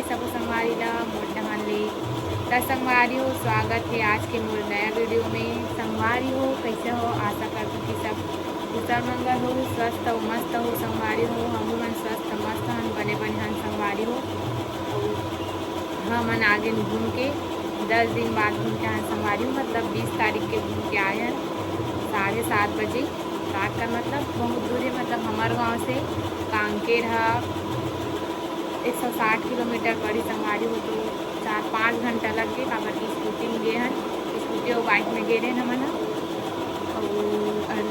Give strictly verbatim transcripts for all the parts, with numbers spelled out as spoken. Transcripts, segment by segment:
सबो संगवारी ला मोर डहान ले। त संगवारी हो, स्वागत हे आज के मोर नया वीडियो में। संगवारी हो, कैसे हो? आशा करथों कि सब कुशल मंगल हो, स्वस्थ हो, मस्त हो। संगवारी हो, हमू मन स्वस्थ मस्त हन, बने बने हन संगवारी हो। अउ हमन आगे घूम के, दस दिन बाद घूम के आए संगवारी हो, मतलब बीस तारीख के घूम के आए हन साढ़े सात बजे। सात का मतलब बहुत दूर है, मतलब हमारे गांव से कांकेर ह एक सौ साठ किलोमीटर पड़ी संगवारी हो, तो चार पाँच घंटा लग गए, काबर कि स्कूटी में गए हन, स्कूटी और बाइक में गए रहे हमन ह। अउ अन-,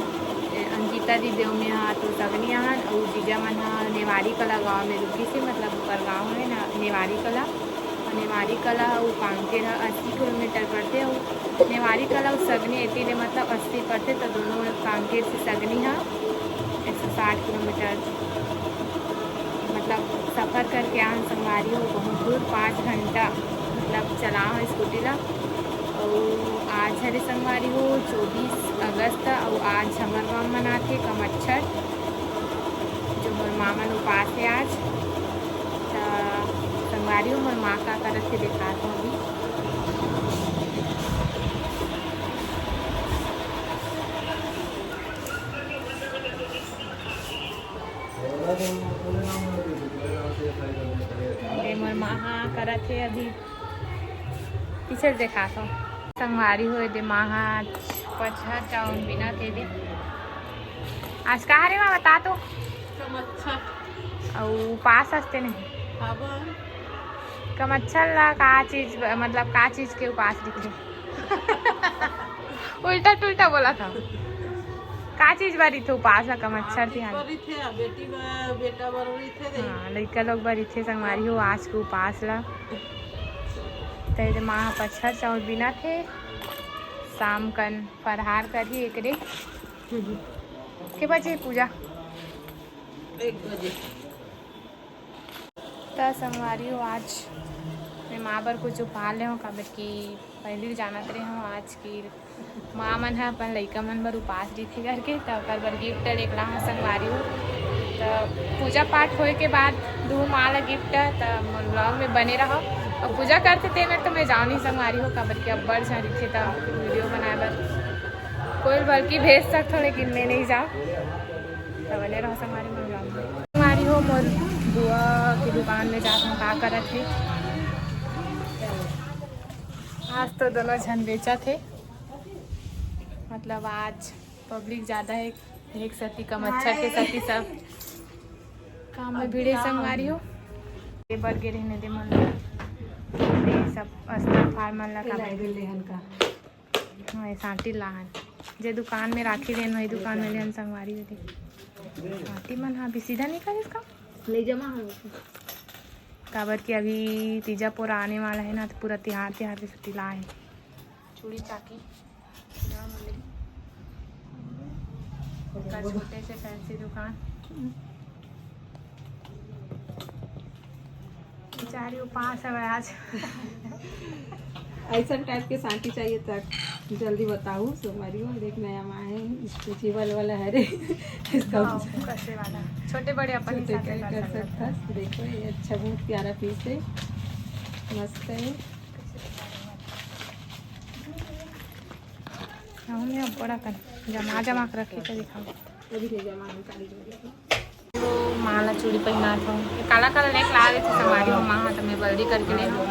ए, अंकिता दी देव में हा तो सगनी आहन, अउ जीजा मन हा नेवारी कला गांव में रुकी से, मतलब ओकर गांव है ना नेवारी कला, अउ नेवारी कला अउ कांकेर हा अस्सी किलोमीटर पड़ते, अउ नेवारी कला अउ सगनी एती ले मतलब अस्सी पड़ते, तो दोनों कांकेर से सगनी हा एक सौ साठ किलोमीटर मतलब सफ़र करके आहन संगवारी हो, बहुत दूर, पाँच घंटा मतलब चलाए हो स्कूटी ला। अउ आज हरे संगवारी हो चौबीस अगस्त, अउ आज हमर गांव मनाथे कमच्छर, जो मोर माँ मन उपास हे आज। त संगवारी हो, मोर माँ का करत हे, देखात हो अभी। ये मोर माँ हा करत हे अभी, पीछे से देखात हो। संगवारी हो, ये दे माँ हा पचहर चाउर बिनत हे दे। आज का हरे माँ, बता तो। कमच्छर। अउ उपास हस्ते नहीं। हाँ बोल। कमच्छर ला का चीज ब-, मतलब का चीज के उपास रहिथे? उल्टा टुल्टा बोला था। का चीज बर रहिथे उपास ला कमच्छर? हाँ, तिहार बर रहिथे, बेटी बर, बेटा बर रहिथे रे। हाँ, लइका लोग बर रहिथे संगवारी हो आज के उपास ला। तेरे माँ पचहर चाउर बिनत हे, शाम कन फरहार करही एकरे। के बजे पूजा? एक बजे। त संगवारी हो, आज मैं माँ बर कुछ उपहार ले हूँ, काबर कि पहले भी जानत रहे हूँ आज की माँ मन ह अपन लइका मन बर उपास रहिथे करके, त ओकर बर गिफ्ट लेके ला हूँ संगवारी हो। त पूजा पाठ होए के बाद दू माँ ला गिफ्ट त मोर ब्लॉग में बने रहो। और पूजा करथे ते में तो मैं जाओ नहीं संगवारी हो, काबर कि अब्बड़ झन रहिथे त वीडियो बनाए बर कोई बल्कि भेज सकथो, लेकिन मैं नहीं जाओ। त बने रहो संगवारी मोर ब्लॉग में। संगवारी हो, मोर बुआ के दुकान में जात हूँ, का करत हे। आज तो दोनों झन बेचत हे, मतलब आज पब्लिक ज्यादा है, एक सती कमच्छर के सती सब काम में भिड़े संगवारी हो। ये बर गे रहने दे मन ला, ये सब अस्तर फार मन ला का हाँ, ये सांटी लाहन। जे दुकान में राखी लेन, वही दुकान में लेन संगवारी हो दे। सांटी मन हा अभी सीधा निकल इसका। नहीं जमा हो। काबर कि अभी तीजा पोरा आने वाला है ना, तो पूरा तिहार, तिहार के छुट्टी ला है। चूड़ी चाकी, छोटे से फैंसी दुकान। बेचारी उपास हवे आज। ऐसन टाइप के सांटी चाहिए त जल्दी बताओ, संगवारी हो। देख, नया माँ है, स्ट्रेचेबल वाला है रे। इसका हाँ, कसे वाला। छोटे बड़े अपन छोटे हिसाब से कर कर सकता है। सकता। देखो, ये अच्छा, बहुत प्यारा पीस है, मस्त है। हमने अब बड़ा कर जमा जमा के रखे तो दिखाओ। अभी ले जमा हम काली जोड़ी। तो माँ ला चूड़ी पहिनात हूँ। ये काला काला नेक ला देथे संगवारी हो माँ हा, तो मैं बल्दी करके ले हूँ।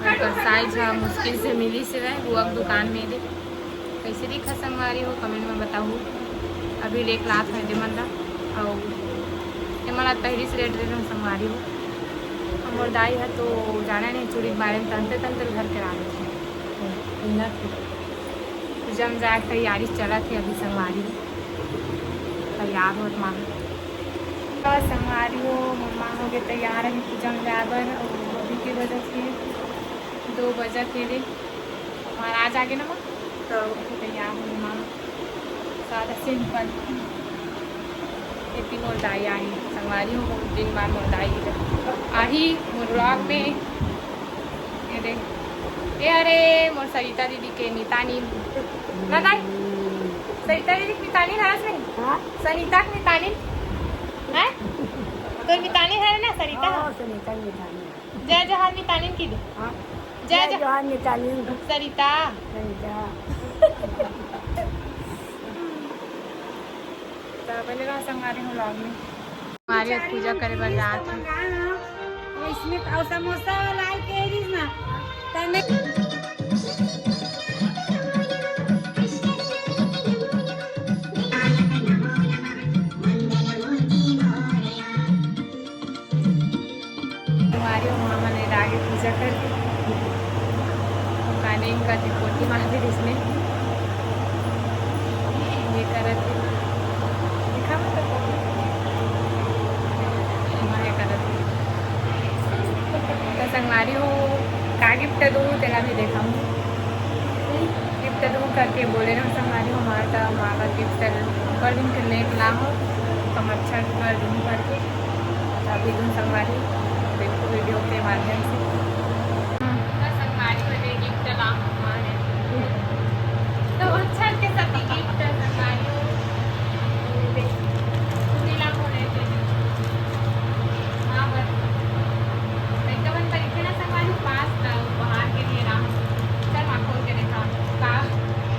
ओकर साइज हा मुश्किल से मिली से रहे, वो अब दुकान में दे। कैसे दिखा संगवारी हो, कमेंट में बताहू। अभी लेके लात हूँ एदे मन ला। अउ ये मला पहली से रेट दे संगवारी हो। अब मोर दाई हा तो जाने नहीं चूड़ी के बारे में, तंते तंते घर के ला देथे। पूजा में जाए के तैयारी चलत हे अभी संगवारी हो। तैयार होत माँ। तो संगवारी हो, मोर माँ हो गए तैयार है पूजा में जाए बर। अउ अभी के बजत हे, दो बजत हे रे। महाराज आगे ना माँ, तो तैयार हो माँ, सादा सिंपल। एती मोर दाई आही संगवारी हो, बहुत दिन बाद मोर दाई आही मोर vlog में। ये दे, ए अरे मोर सरिता दीदी के मितानिन ना दाई, सरिता दीदी के मितानिन हरस नहीं? हाँ? सनिता के मितानिन, हैं? तोर मितानी हरे ना, सरिता? हाँ, सुनीता मितानी। जय जोहार मितानी कहि दे। हाँ। जय जय जो- जोहार मितानी। सरिता। सरिता। तो बने रहो संगवारी हो vlog में। हमारे पूजा करे बर जात हे। वैष्णव अउ समोसा वाला आए के रिस ना। तने हमारे वहाँ मने लागे पूजा करके। काने इनका त्रिकोटी महावीर इसने ये करत हे। दिखा मत तो। ये करत हे। तो संगवारी हो, का gift दूँ, तेला भी देखाऊँ। Gift दूँ करके बोले रहो संगवारी हो, हमारे तो माँ का gift कर दिन के लेट ला हो, तो मच्छर कर दूँ करके। अभी तुम संगवारी देखो video के माध्यम से। तो संगवारी हो, ये gift ला हमारे। तो अच्छा के साथ ही gift है संगवारी हो। ये देख, सुनीला को लेते हैं। हाँ, बस। एकदम परीक्षा ना संगवारी हो, पास था, उपहार के लिए राम। चल, माँ खोल के देखा। का,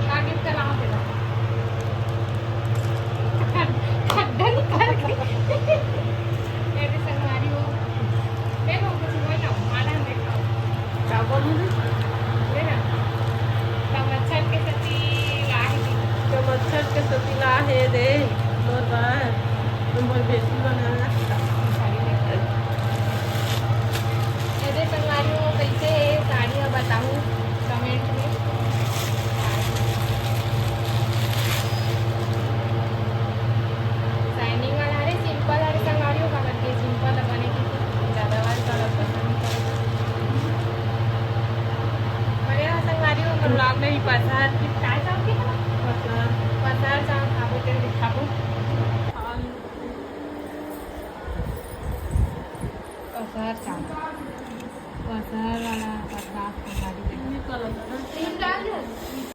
का gift ला हो तेरा? खड्डा निकाल के। ये भी संगवारी हो। देखो, कुछ बोल रहा हूँ, माला हम देखा। का बोलूँ रे? ये ना। तो मच्छर के सती लाही। तो मच्छर के सती लाहे दे, मोर बार, मोर बेटी बना। ये दे संगवारी हो, कैसे है साड़ी, अब बताऊँ। Comment में। Shining वाला हरे, simple हरे संगवारी हो, काबर के simple बने के ज्यादा बार करब पसंद करे। बने रहो संगवारी हो, हमर vlog में भी पसार के काय सब के ना? पसार। पसार चाउर खाबो, तेल दिखाबो। पसार चाउर। पसार वाला पसार संगवारी हो।